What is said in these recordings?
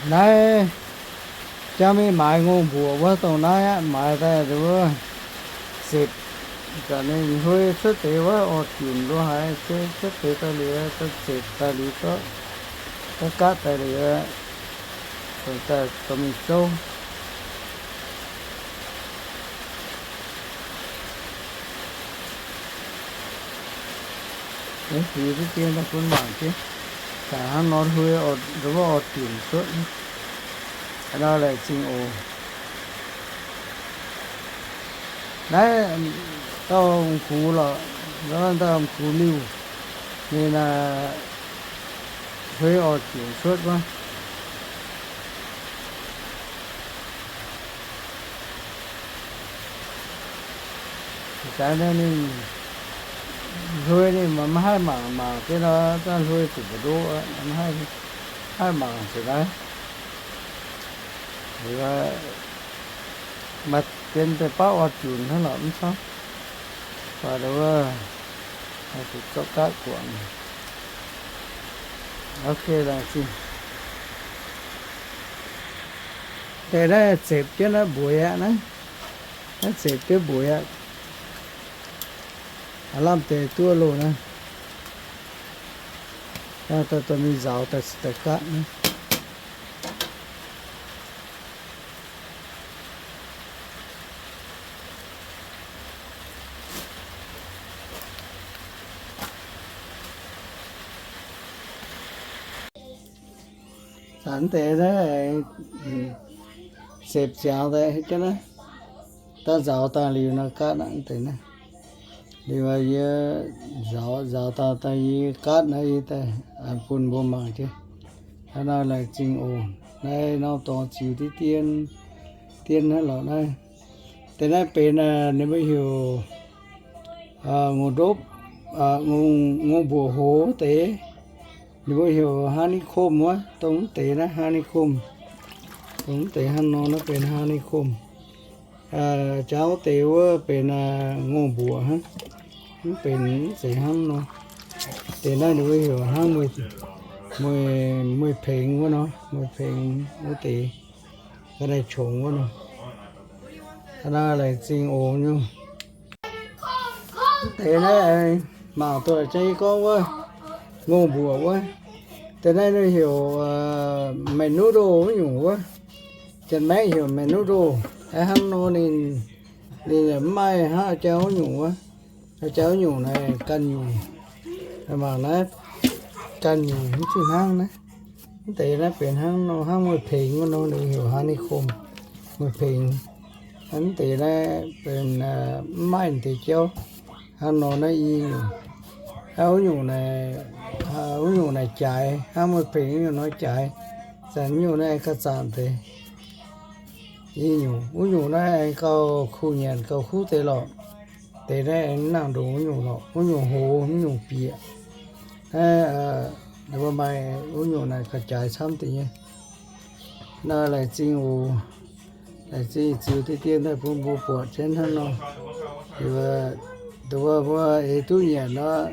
Naaiv jangv mingh maaiz ngongh mbuoqc wuov dongh naaiv aqv, maaiz daaih wuov zepc, ga'naaiv hloi cuotv deix wuov orv junc lo haaix, cuotv deix daaih liuz, zepc daaih liuz, gaatv daaih liuz, daaih dorh mingh zouv. Fiz duqv dien daaih bun mangc jienv, daaih hnangv nor hloi, wuov orv junc cuotv. Nor laengz zingh oc. Naaiv dauh m'gux lorqc, dauh m'gux liuh, ninh hloi orv junc cuotv wuov. Jaaix naaiv ninh hloi ninh maiv haih mangc, mangc jienv nor, daaih hloi zuqc mbu'ndoqv, maiv haih mangc zuqc naaiv. Maaih dien daaih baav orv junc hnangv lorqc, mv cauv. Baac wuov, zuqc zorqv gaatv guangc. Ok, laengz zingh. Deix naaiv zepc jienv naaiv mbueiz aqv naaiv. Naaiv zepc jienv mbueiz aqv. Aav lamh deix duqv loh naaiv. Daaih dorh mingh nzaaux daaih, daaih gaatv naaiv. Zanc deix naaiv sepc ziangx daaih, daaih nzaaux daaih liuz nor gaatv aqv deix naaiv. Liuz yie nzaaux, nzaaux daaih, daaih yie gaatv naaiv, yie daaih bun mbuo mangc jienv. Hnangv naaiv laengz zingh oc. Naaiv norm dorngx ziux diqv dien, dien hnangv lorqc naaiv. Deix naaiv benx ninh mbuo heuc ngongh ndopv, ngongh mbuoqc hoz deix. Ninh mbuo heuc honeycomb wuov, dongh mv deix naaiv honeycomb. Dongh mv deix hnangv nor naaiv benx honeycomb. Jangx wuov deix wuov benx ngongh mbuoqc hnangv. Mv benx mv zeiz hnangv nor. Deix naaiv ninh mbuo heuc hnangv mueiz, mueiz pengx wuov nor, mueiz pengx wuov deix, ga'naaiv qongx wuov nor. Hnangv naaiv laengz zingh oc nyungc. Deix naaiv mangc duqv jangv gorngv wuov, ngongh mbuoqc wuov. Deix naaiv ninh heuc menudo wuov nyungc wuov. Janx-Maengx heuc menudo. Hnangv nor ninh, ninh mv maaih hnangv jauv wuov nyungc wuov. Jauv wuov nyungc naaiv ganh nyungc. Mangc naaiv ganh nyungc mv fih hnangv naaiv. Mv deix naaiv benx hnangv nor, hnangv mueiz pengx wuov nor, ninh heuc honeycomb, mueiz pengx. Mv deix naaiv benx mv maaih deix jauv. Hnangv nor naaiv i nyungc. Wuov nyungc naaic, wuov nyungc naaic jaaix, hnangv mueiz pengx wuov nyungc nor jaaix. Zanc nyungc naaiv aengx gauh zanc deix. I nyungc, wuov nyungc naaiv aengx gauh kuh nyanc gauh huv deix lorqc. Deix naaiv aengx mv nangc ndongc wuov nyungc lorqc. Wuov nyungc hoz, wuov nyungc bieqc. Naaiv, mbuo maaih wuov nyungc naaic gauh jaaix camv deix nyei. Naaiv laengz zingh oc. Laengz zingh ziux deix dien daaih bun mbuo buatc jienv hnangv nor. Nduov mbuo eix duqv nyanc nor,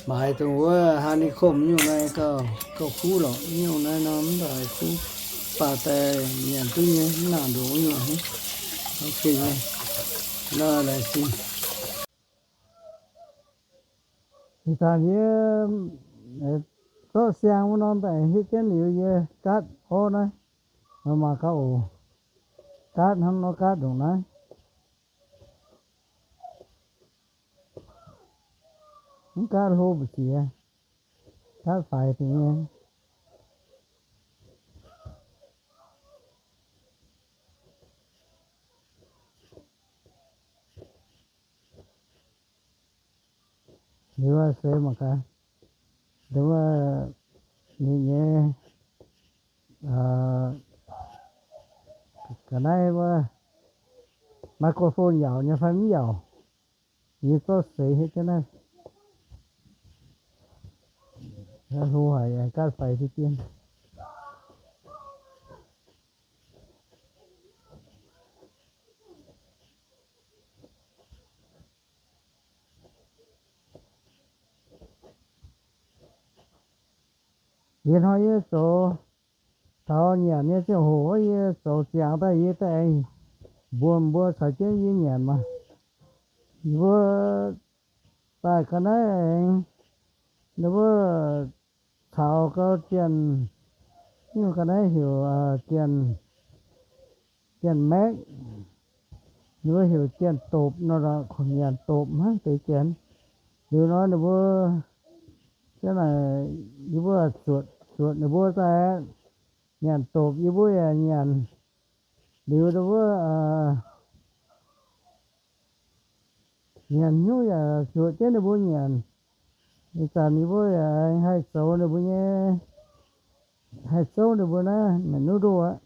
maaiz dongh wuov honeycomb nyungc naaiv gauh, gauh kuv lorqc. Nyungc naaiv nor mv baac kuv, baac daaih nyanc duqv nyei, mv nangc ndongc nyungc hnangv. Ok nyei. Naaiv laengz zingh. Ih zanc yie zorqv siang wuov norm daaih hietv jienv liuz yie gaatv orv naaiv, mangc gaax oc. Gaatv hnangv nor gaatv ndongc naaiv. Mv gaatv hlo mbu'ziex, gaatv faix deix nyei. Liuz seix mangc gaax, liuz ninh nyei ga'naaiv wuov microphone yaauc nyei fai mv yaauc. Yie zorqv seix hietv jienv naaiv. Hlo haic, gaatv faix deix dien. Yie hnoi yie zoux taux nyanc nyei ziangh hoc, yie zoux ziangx daaih yie daaih aengx mbuox mbuo caux jienv yie nyanc maah. Ninh mbuo daaih ga'naaiv aengx, ninh mbuo caux gau janx, ninh mbuo ga'naaiv heuc janx, janx-maekv, ninh mbuo heuc janx-dopc nor, nyanc dopc hnangv deix janx. Liuz nor ninh mbuo, yie mbuo zuotc, zuotc ninh mbuo daaih nyanc dopc, yie mbuo yaac nyanc. Liuz ninh mbuo nyanc hnyouv yaac zuotc jienv ninh mbuo nyanc. Ih zanc yie mbuo yaac haih zoux ninh mbuo nyei, haih zouv ninh mbuo naaiv maiv nuqv ndoh aqv.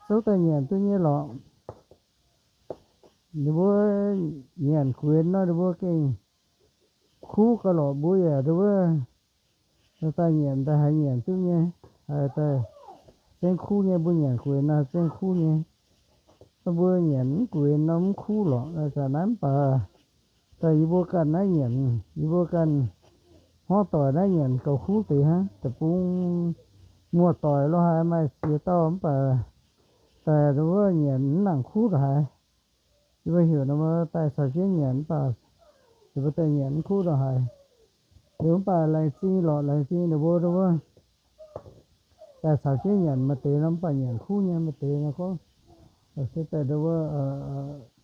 Zouv daaih nyanc duqv nyei lorqc. Ninh mbuo nyanc guenx nor ninh mbuo gengh kuv gauh lorqc. Mbuo yaac dongh wuov daaih nyanc daaih haiz nyanc duqv nyei, haiz daaih zengv kuv nyei. Mbuo nyanc guenx nor zengv kuv nyei. Mbuo nyanc mv guenx nor mv kuv lorqc. Zanc naaiv mv baac daaih yie mbuo ganh naaiv nyanc, yie mbuo ganh hmuangv doic naaiv nyanc gauh kuv deix hnangv. Deic-bung muoz-doic lo haaix maaih ziex dauh mv baac daaih dongh wuov nyanc mv nangc kuv ndongc haaix. Yie mbuo heuc ninh mbuo daaih caux jienv nyanc mv baac ninh mbuo daaih nyanc mv kuv ndongc haaix. Liuz mv baac laengz zingh lorqc, laengz zingh ninh mbuo dongh wuov daaih caux jienv nyanc. Maaih deix nor mv baac nyanc kuv nyei, maaih deix nor gorngv se daaih dongh wuov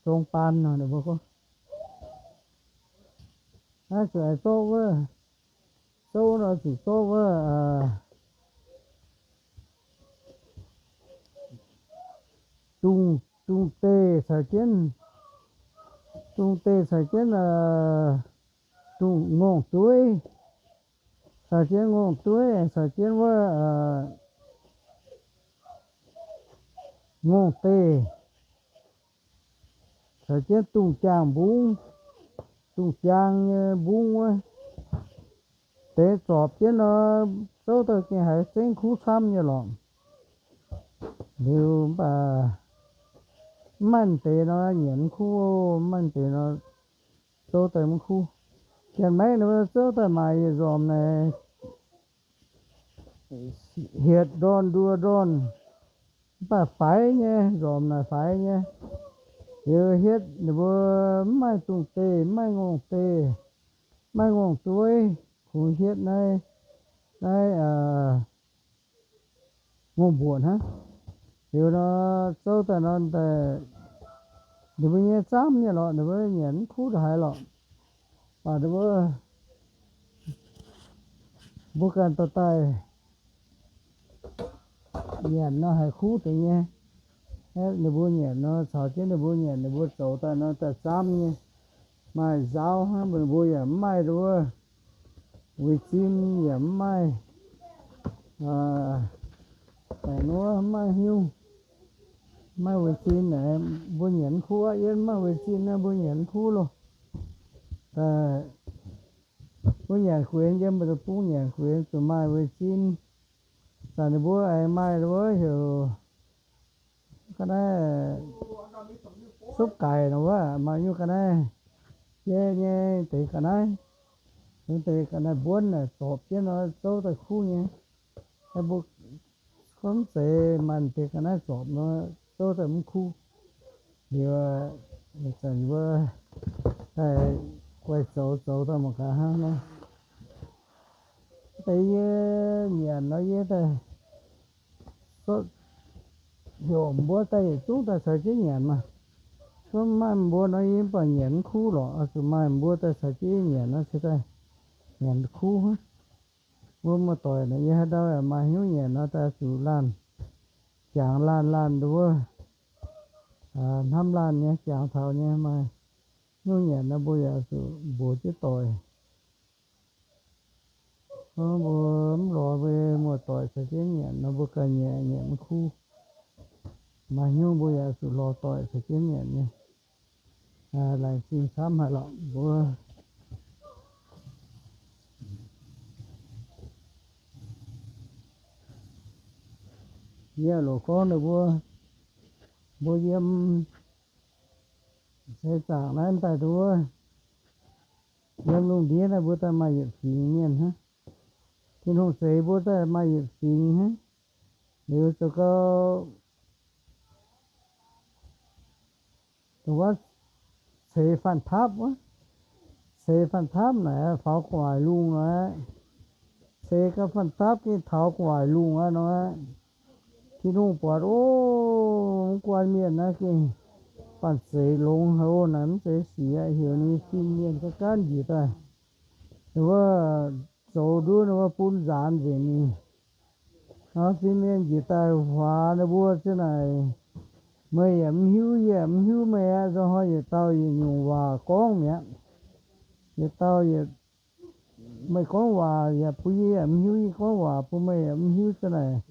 zong baan nor ninh mbuo gorngv naaiv zuqc aengx zorqv wuov, zouv nor zuqc zorqv wuov dungz, dungz-deih caux jienv, dungz-deih caux jienv dungz ngongh dueiv, caux jienv ngongh dueiv, caux jienv wuov ngongh deih, caux jienv dungz jaang mbungv, dungz jaang nyei mbungv wuov, deix zorpc jienv nor, zouv daaih gengh haiz zengv kuv camv nyei lorqc. Liuz mv baac mv maaih deix nor nyanc mv kuv, mv maaih deix nor zouv daaih mv kuv. Janx-maekv ninh mbuo zouv daaih maaic yietc nzormc naaic, hietc ndorn nduoh ndorn, mv baac faix nyei, nzormc naaic faix nyei. Liuz hietv ninh mbuo mv maaih dungz deih, mv maaih ngongh deih, mv maaih ngongh dueiv, kungx hietv naaiv, naaiv ngongh mbuoqc hnangv. Liuz nor zouv daaih nor, ninh mbuo nyei camv nyei lorqc, ninh mbuo nyanc mv kuv ndongc haaix lorqc. Baac ninh mbuo, mbuo ganh dorh daaih nyanc nor haiz kuv deix nyei. Ninh mbuo nyanc nor caux jienv ninh mbuo nyanc, ninh mbuo zoux daaih nor daaih camv nyei. Maaih nzaauv hnangv, ninh mbuo yaac mv maaih nduov, weic zin yaac mv maaih, daaih nduov mv maaih hnyouv, mv maaih weic zin naaic mbuo nyanc mv kuv aqv. Yie mv maaih weic zin naaiv mbuo nyanc mv kuv loh. Daaih mbuo nyanc guenx yiem mbu'ndongx bung nyanc guenx zuqc maaih weic zin. Zanc ninh mbuo aengx maaih wuov heuc ga'naaiv supv gaic nor wuov, maaih nyungc ga'naaiv jai nyei deix ga'naaiv, deix ga'naaiv mbuonv naaic zorpc jienv nor zouv daaih kuv nyei. Mbuo gorngv mv zeiz maaih deix ga'naaiv zorpc nor zouv daaih mv kuv. Liuz, zanc mbuo daaih guaix zoux zoux daaih mangc gaax hnangv nor. Daaih yie nyanc nor yie daaih heuc mbuo daaih yietc zungv daaih caux jienv nyanc maah. Gorngv maaih mbuo nor yie mv baac nyanc mv kuv lorqc. Zuqc maaih mbuo daaih caux jienv nyanc nor se daaih nyanc kuv hnangv. Mbuo muoz-doic naaic yie haaix ndau yaac maaih hnyouv nyanc nor daaih zuqc laanh, jangx laanh laanh nduov, hnamv laanh nyei jangx taux nyei maaih hnyouv nyanc nor mbuo yaac zuqc mbuox jienv doic. Mbuo mv lorz mbuo muoz-doic caux jienv nyanc nor mbuo ganh nyanc nyanc mv kuv. Maaih hnyouv mbuo yaac zuqc lorz doic caux jienv nyanc nyei. Laengz zingh camv haic lorqc mbuo. Yie loc gorngv ninh mbuo, mbuo yiem seix zaangc naaiv daaih nduov, yiem lungh ndiev naaiv mbuo daaih maaih yietc fingx mienh hnangv. Tin-Hungh zeix mbuo daaih maaih yietc fingx hnangv. Liuz zoux gau, dongh wuov ceix fanh tapv wuov, ceix fanh tapv naaic faaux gu'nguaaic lungh nor, ceix gau fanh tapv gengh taux gu'nguaaic lungh aqv nor. Tin-Hungh buatc, o, mv guanh mienh naaiv gengh banh zeic longx haic o, naaic mv zeiz sic aqv, heuc ninh fin-mienh ga'ganv njiec daaih, wuov, zoux nduov wuov bun nzaanx nzengc ninh. Nor fin-mienh njiec daaih huaax ninh mbuo ziouc naaic, meih yaac mv hiuv, yie yaac mv hiuv meih aqv. Nzunc hnoi yietc dauh yietc nyungc waac gorngv mi'aqv. Yietc dauh yietc, meih gorngv waac yaac bun yie yaac mv hiuv, yie gorngv waac bun meih yaac mv hiuv. Ziouc naaic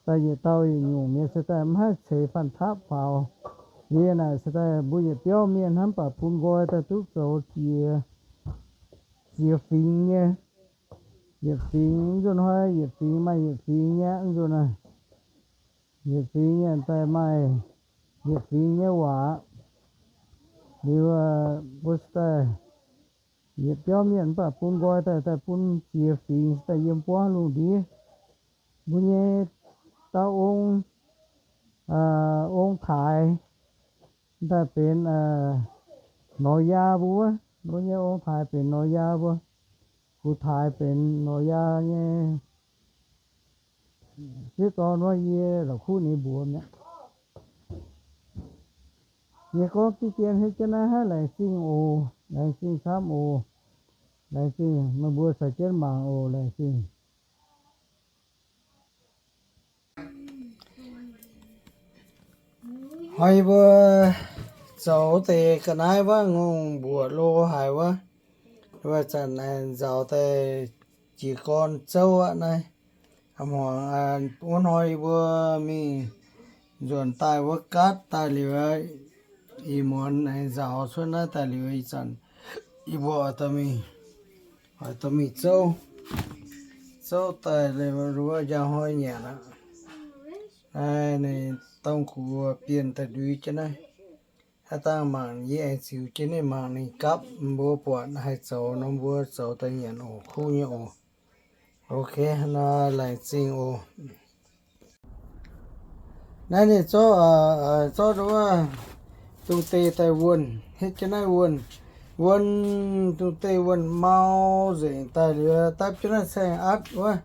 daaih yietc dauh yietc nyungc mienh se daaih mv haih ceix fanh tapv faaux. Liuz naaic se daaih mbuo yietc biauv mienh hnamv baac bun nqoi daaih duqv zoux jiex, jiex fingx nyei. Yietc fingx, nzunc hnoi yietc fingx maaih yietc fingx nyei aqv, nzunc naaiv. Yietc fingx nyei daaih maaih yietc fingx nyei waac. Liuz mbuo se daaih yietc biauv mienh mv baac bun nqoi daaih, daaih bun jiex fingx se daaih yiem buangv lungh ndiev. Mbuo nyei dauh ong, ong Taaix daaih benx norqc yaa mbuo wuov. Mbuo nyei ong Taaix benx norqc yaa mbuo. Kuv Taaix benx norqc yaa nyei sieqv dorn wuov, yie la'kuqv ninh mbuox mi'aqv. Yie gorngv diqv dien hnangv jienv naaiv hnangv. Laengz zingh oc, laengz zingh camv oc. Laengz zingh meih mbuo caux jienv mangc oc. Laengz zingh. Hnoi mbuo zoux deix ga'naaiv wuov ngongh mbuoqc lo haic wuov, wuov zanc aengx nzaaux daaih jiez gorn zouv aqv naaiv. A'hmuangx wuov hnoi mbuo mingh nzuonx daaih wuov gaatv daaih liuz, ih muonz aengx nzaaux cuotv naaiv daaih liuz, ih zanc yie mbuo oix dorh mingh, oix dorh mingh zouv, zouv daaih wuov njang hnoi nyanc aqv. Naaiv ninh dongh kuv bienh daaih ndui jienv naaiv. Haaix dangh mangc yie aengx ziux jienv ninh mangc ninh gapv, mbuo buatc haih zoux nor mbuo zoux daaih nyanc oc, kuv nyei oc. Ok, nor laengz zingh oc. Naaiv ninh zorqv, zorqv wuov dungh deic daaih wuonh, hitv jienv naaiv wuonh, wuonh, dungh deic wuonh mau nzengc daaih liuz, dapv jienv naaiv caeng atv wuov,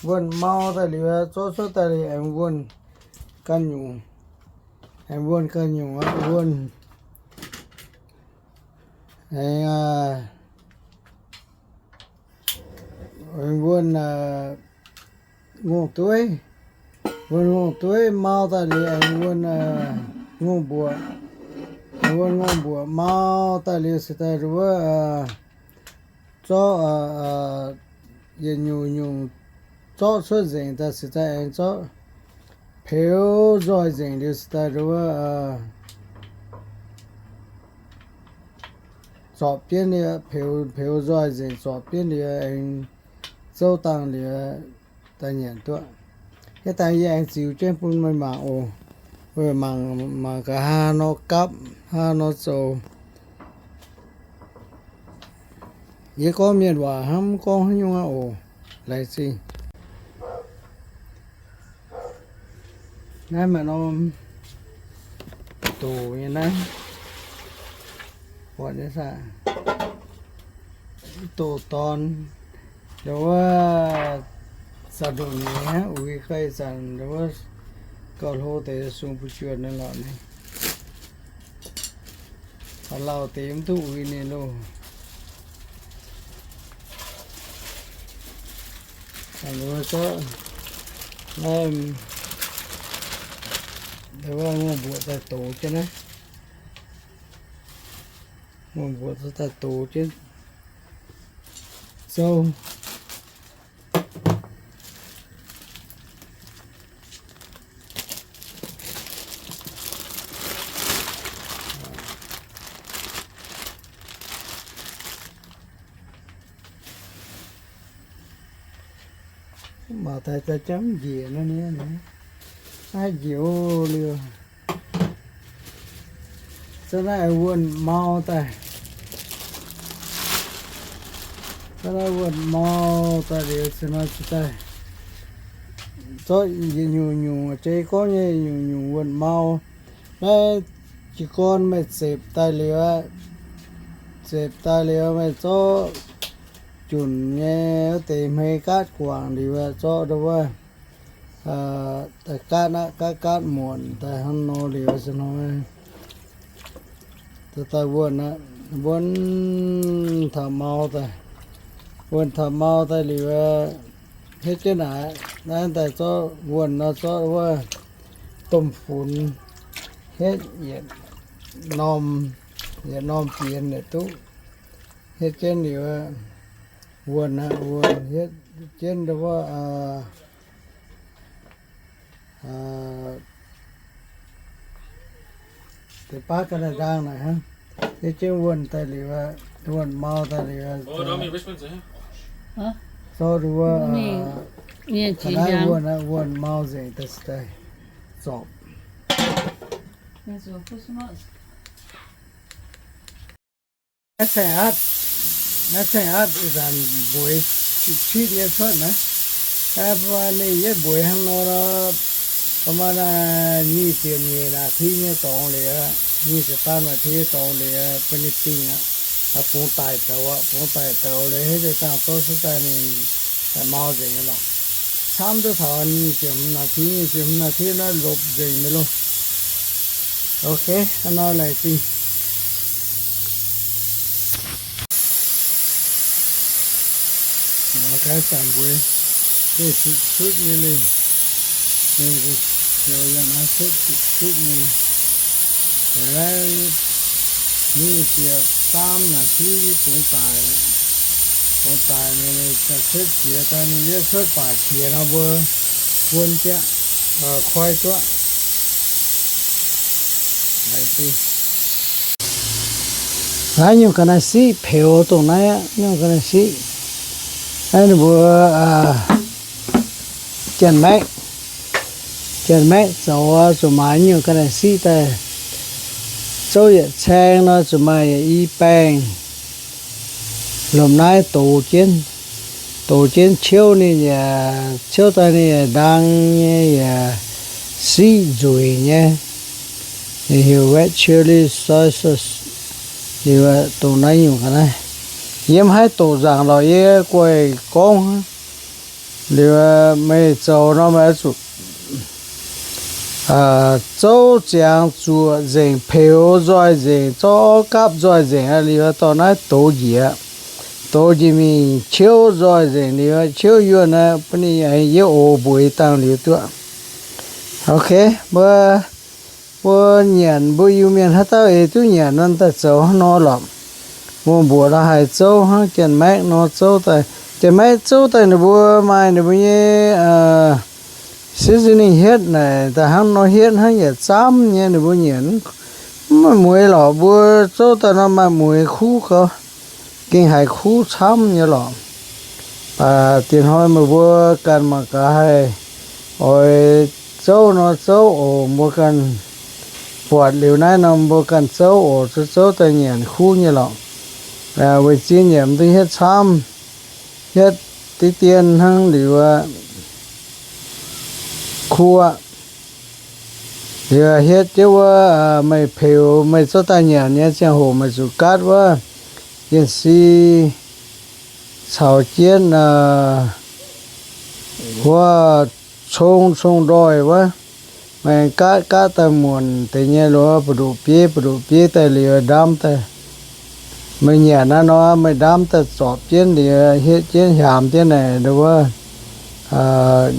wuonh mau daaih liuz, zorqv cuotv daaih liuz aengx wuonh ganh nyungc, aengx wuonh ganh nyungc aqv, wuonh aengx wuonh ngongh dueiv, wuonh ngongh dueiv mau daaih liuz aengx wuonh ngongh mbuoqc, wuonh ngongh mbuoqc mau daaih liuz se daaih wuov zorqv yietc nyungc nyungc zorqv cuotv nzengc daaih se daaih aengx zorqv peux nzoih nzengc liuz se daaih wuov zorpc jienv liuz, peux, peux nzoih nzengc zorpc jienv liuz aengx zouv dangh liuz daaih nyanc duqv. Hitv dangh yie aengx ziux jienv bun meih mangc oc. Mangc, mangc gaax haaix nor gapv, haaix nor zoux. Yie gorngv mienh waac hnangv, mv gorngv haaix nyungc aqv oc. Laengz zingh. Naaiv maaih norm doc nyei naaiv. Buatc nyei saah? Doc dorn. Ndau wuov zanc ndoqc nyei hnangv uix, ga'naaiv zanc ndau wuov gauh hlo deix sung buo juonh naaiv lorqc ni. Taux lauh deix mv duqv uix ninh loh. Naaiv, wuov ngongh mbuoqc daaih dox jienv naaiv. Ngongh mbuoqc daaih dox jienv zouv. Mangc daaih daaih jangv njiec naaiv, naaiv njiec liuz. Za'naaiv wuonh mau daaih. Za'naaiv wuonh mau daaih liuz, se nor se daaih Zorqv yietc nyungc-nyungc, jei gorngv nyei nyungc-nyungc wuonh mau. Naaiv jiez gorn meih zepc daaih liuz aqv, zepc daaih liuz meih zorqv junc nyei wuov deix hmei gaatv guangc liuz aqv, zorqv ndau wuov daaih gaatv aqv, gaatv gaatv muonc daaih hnangv nor liuz se hnoi daaih wuonh aqv, wuonh taux mau daaih, wuonh taux mau daaih liuz hietv jienv naaic, naaiv daaih zorqv wuonh nor zorqv wuov domh funx hietv yietc norm, yietc norm bienx yietc duqv. Hietv jienv liuz wuonh aqv, wuonh hietv jienv ndau wuov deix baav ga'naaiv ndaang naaic hnangv. Hietv jienv wuonh daaih liuz, wuonh mau daaih liuz, zorqv ndau wuov, ga'naaiv wuonh aqv, wuonh mau nzengc daaih, daaih zorpc. Naaiv saeng-atv, naaiv saeng-atv ih zanc mbueiz qitv nyei cuotv naaiv. Mbuo ninh yietv mbueiz hnangv nor, ประมาณ nyic ziepc nyeic นาที nyei dorngx liuz, nyic ziepc นาที dorngx liuz bun ninh dingh aqv, bungx daic douz aqv, bungx daic douz liuz hietv deix dangh zorqv cuotv daaih ninh daaih mau nzengc nyei lorqc. Camv duqv taux nyic ziepc hmz นาที, nyic ziepc hmz นาที naaiv lopc nzengc nyei loh. Ok, hnangv nor laengz zingh. Mbuo gaax zanc mbuo, deix cutv cutv nyei lingh, zoux yangh naaiv cutv cutv nyei. Naaiv nyic ziepc สาม นาที bungx daic, bungx daic ninh, ninh daaih cuotv qiex daaih, ninh yietv cuotv baac qiex nor mbuo wuon jienv, koi duqv. Naaiv nyungc ga'naaiv siqv peux dongh naaiv aqv, nyungc ga'naaiv siqv. Naaiv ninh mbuo janx-maeqv, janx-maeqv zoux zuqc maaiz nyungc ga'naaiv siqv daaih zouv yietc caeng nor zuqc maaih yietc i baengh. Lomh naaiv dox jienv, dox jienv ciouv ninh yaac, ciouv daaih ninh yaac ndaang nyei yaac siqv nzueic nyei. Ninh heuc red chili soy sauce. Liuz dongh naaiv nyungc ga'naaiv, yie mv haih doqc nzaangc lorqc, yie guaih gorngv. Liuz meih zoux nor meih oix zuqc zouv ziangx zuoqc nzengc, peux nzoih nzengc, zouv orv gapv nzoih nzengc aqv. Liuz dorh naaiv dox njiec, dox njiec mingh ciouv nzoih nzengc. Liuz ciouv yuonh aqv, bun ninh yaac yietv ox mbueix dangh liuz duqv. Ok, mbuo, mbuo nyanc, mbuo Iu-Mienh haaix dauh eix duqv nyanc nor daaih zoux hnangv nor lorqc. Mbuo mbuoqc la'haaix zouv hnangv janx-maeqv nor zouv daaih. Janx-maeqv zouv daaih ninh mbuo maaih ninh mbuo nyei seasoning hietv naaic, daaih hnangv nor hietv hnangv yaac zaamv nyei, ninh mbuo nyanc mv maaih mueix lorqc. Mbuo zouv daaih nor maaih mueix kuv gau, gengh haiz kuv camv nyei lorqc. Baac diex hnoi meih mbuo ganh mangc gaax haih oix zouv nor zouv oc. Mbuo ganh buatc liuz naaiv nor mbuo ganh zouv oc, zouv zouv daaih nyanc kuv nyei lorqc. Weic zuqc nyanc mv duqv hietv camv, hietv diqv dien hnangv liuz aqv, kuv aqv. Liuz hietv jienv wuov, meih peux meih zouv daaih nyanc nyei ziangh hoc meih zuqc gaatv wuov, yienh si caux jienv wuov cong, cong-ndoih wuov, meih gaatv gaatv daaih muonc deix nyei loz, bu'nduqc bieiv, bu'nduqc bieiv daaih liuz ndamv daaih. Meih nyanc naaiv nor meih ndamv daaih zorpc jienv liuz hietv jienv hiaamx jienv naaic wuov,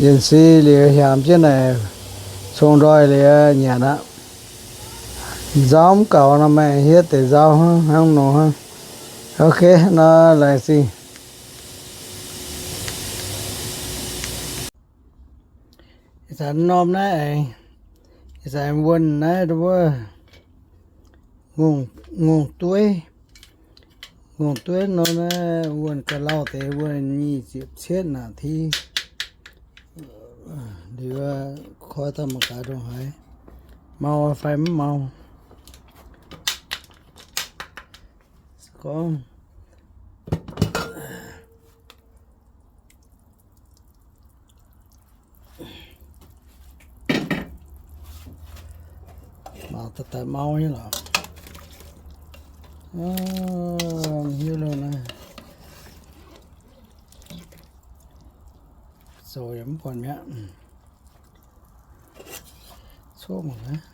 yienh si liuz hiaamx jienv naaic, cong-ndoih liuz nyanc aqv. Nzauv mv gaux nor meih hietv deix nzauv hnangv nor hnangv. Ok, nor laengz zingh. Ih zanc norm naaiv aengx, ih zanc wuonh naaiv wuov ngongh dueiv, ngongh dueiv nor naaiv wuonh ga'lauh deix wuonh nyic ziepc cietv นาที. Liuz koi daaih mangc gaax ndongc haaix, mau fai mv mau. Gorngv Daaih daaih mau nyei lorqc. Hiuv loh naaiv. Zoux yaac mv buatc mi'aqv. Coqv mangc naaiv.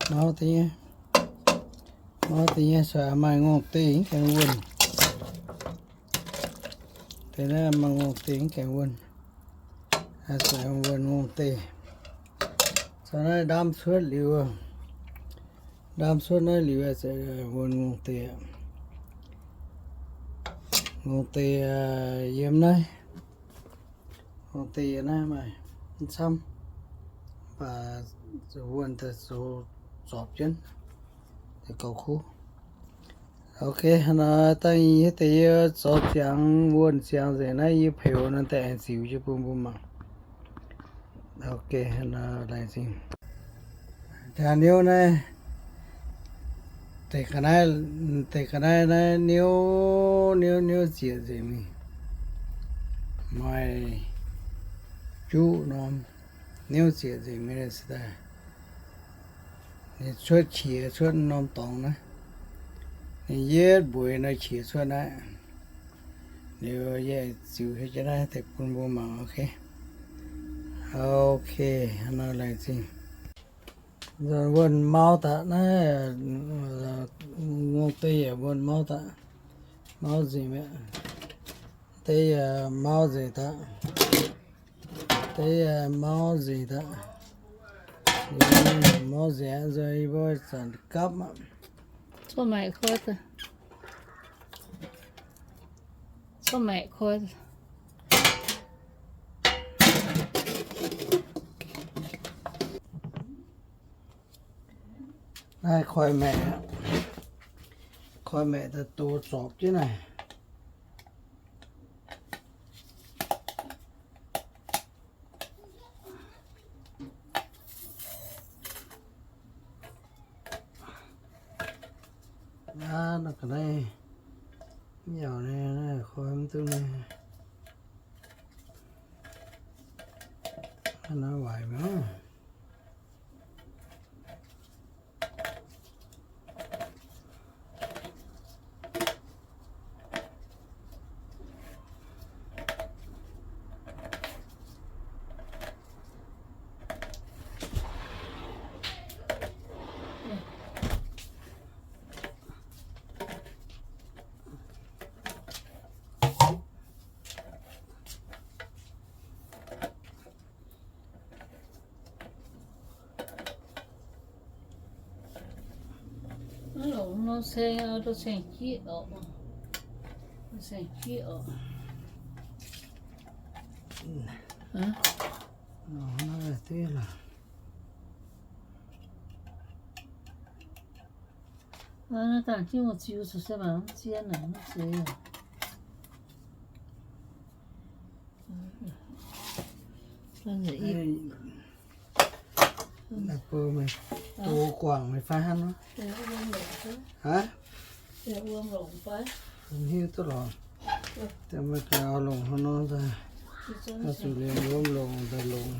Mauv deix nyei, mauv deix nyei, se maaih ngongh deix mv gaengh wuonh. Deix naaiv maaih ngongh deix mv gaengh wuonh. Se wuonh ngongh deix. Caux naaiv ndaam cuotv liuz, ndaam cuotv naaiv liuz se wuonh ngongh deix. Ngongh deix yiem naaiv. Ngongh deix yiem naaiv maaih mv camv, mv baac wuonh daaih zoux zorpc jienv, deix gauh kuv. Ok, hnangv naaiv dangh yie deix yie zoux ziangx wuonh ziangx nzengc naaiv yie peux nor daaih aengx ziux jienv bun mbuo mangc. Ok, hnangv naaiv laengz zingh. Jaa niuv naaiv, deix ga'naaiv, deix ga'naaiv naaiv niuv, niuv, niuv zieqc nzengc mingh. Maaih juqv norm, niuv zieqc nzengc mingh se daaih. Ninh cuotv qiex cuotv norm dorngx naaiv. Ninh yietv mbueiz nor qiex cuotv naaiv. Liuz yie ziux hietv jienv naaiv deix bun mbuo mangc, ok. Ok, hnangv naaiv laengz zingh. Nzunc wuonh mauv daaih naaiv, ngongh deix yaac wuonh mauv daaih. Mauv nzengc mi'aqv. Deix yaac mauv nzengc daaih. Deix yaac mauv nzengc daaih. Mauv nzengc aqv, nzunc yie mbuo zanc gapv aqv. Cuotv maengc koi, cuotv maengc koi. Naaiv koi maengc, koi maengc daaih dox zorpc jienv naaiv. Aav, naaiv ga'naaiv nyauc naaiv, naaiv koi mv duqv naaiv. Naaiv waaic mi'aqv. Longc nor saeng, saeng-jieqv oc. Saeng-jieqv oc. Naaiv dangh jienv ziux cuotv se mangc mv zien naaic, mv zeiz. Naaiv bou meih do guangc meih fai hnangv nor? Aa? Hiuv duqv lorqc. Da'meih ganh longc haaix nor daaih, zuqc liemh wuom longc daaih longc.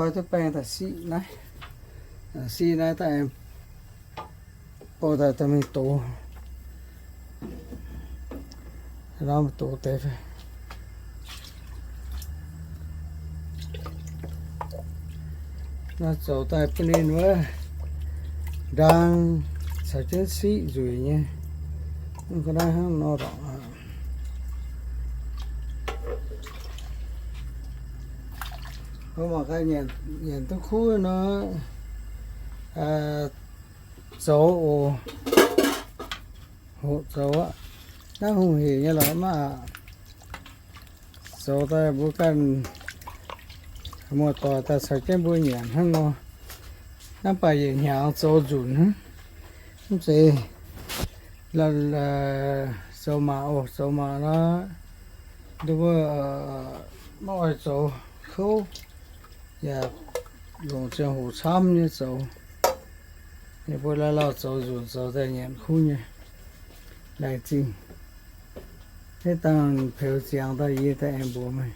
Koi duqv baeng daaih siqv naaiv. Siqv naaiv daaih aengx bou daaih dorh mingh dox. Norm dox deix fai. Naaiv zoux daaih bun ninh wuov ndaang caux jienv siqv nzueic nyei. Mv ga'naaiv hnangv nor lorqc. Mbuo mangc gaax, nyanc duqv kuv nor, zoux oc. Hoqc zoux aqv. Naaiv hungh heic nyei lorqc maiv aqc. Zoux daaih mbuo ganh muoz-doic daaih caux jienv mbuo nyanc hnangv nor. Naaiv baac yietc hnyangx zoux nzunc hnangv. Mv zeiz zoux mangc oc, zoux mangc nor, mbuo maiv oix zoux kouv, yaac longc ziangh hoc camv nyei zoux. Ninh mbuo lauh lauh zoux nzunc zoux daaih nyanc kuv nyei. Laengz zingh. Naaiv dangh peux ziangx daaih yie daaih aengx mbuox meih.